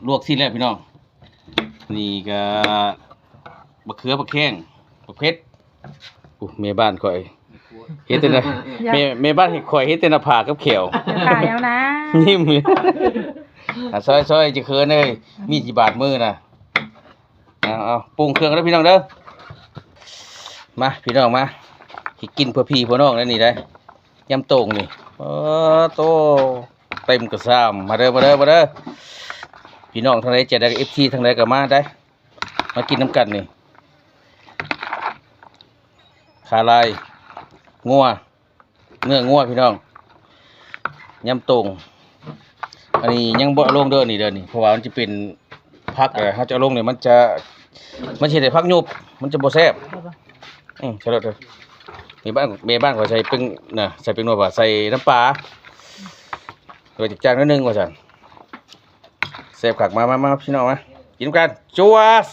ລວກຊີ້ນແລ້ວພີ່ນ້ອງ. ນີ້ກະບັກເຂືອ ບັກແຂ້ງ ບັກເຜັດ. ໂອ້ ແມ່ບ້ານຂ້ອຍເຮັດແຕ່ໜ້າ ແມ່ ແມ່ບ້ານໃຫ້ຂ້ອຍເຮັດແຕ່ໜ້າຜາກກັບແຂ້ວ. ຕາຍແລ້ວນະ ຍິ້ມຢູ່. ອ່ະ ຊອຍໆ ຈະເຂີນເອີຍ ມີດຊິບາດມືນະ. ເອົາໆ ປຸງເຄື່ອງເດີພີ່ນ້ອງເດີ. ມາພີ່ນ້ອງມາ ຊິກິນເພື່ອພີ່ເພື່ອນ້ອງໄດ໋ນີ້ໄດ໋. ຍຳໂຕ່ງນີ້ ເອີ ໂຕ ເຕັມກະຊາມ. ມາເດີ ມາເດີ ມາເດີ ພີ່ນ້ອງທາງໃດໃຈໃດ ເອັຟຊີ ທາງໃດກໍມາໄດ໋ ມາກິນນຳກັນນີ້. ຂາລາຍງົວ ເນື້ອງົວພີ່ນ້ອງ ຍຳໂຕ່ງ. ອັນນີ້ຍັງບໍ່ເອົາລົງເດີນີ້ເດີນີ້ ເພາະວ່າມັນຈະເປັນຜັກ ເອີ ເຮົາຈະເອົາລົງນີ້ມັນຈະ ມັນຊິເຮັດໃຫ້ຜັກຫຍຸບ ມັນຈະບໍ່ແຊບ. ອືມ ໃສ່ໂລດເດີ. ແມ່ບ້ານ ແມ່ບ້ານຂ້ອຍໃສ່ເປັງນະ ໃສ່ເປັງນົວ ວ່າໃສ່ນ້ຳປາ ແລ້ວກໍຈາກໜ້ອຍໜຶ່ງວ່າຊັ້ນ. ແຊບຄັກ ມາ ມາ ມາ ພີ່ນ້ອງມາ ກິນນຳກັນ. ຈວດ.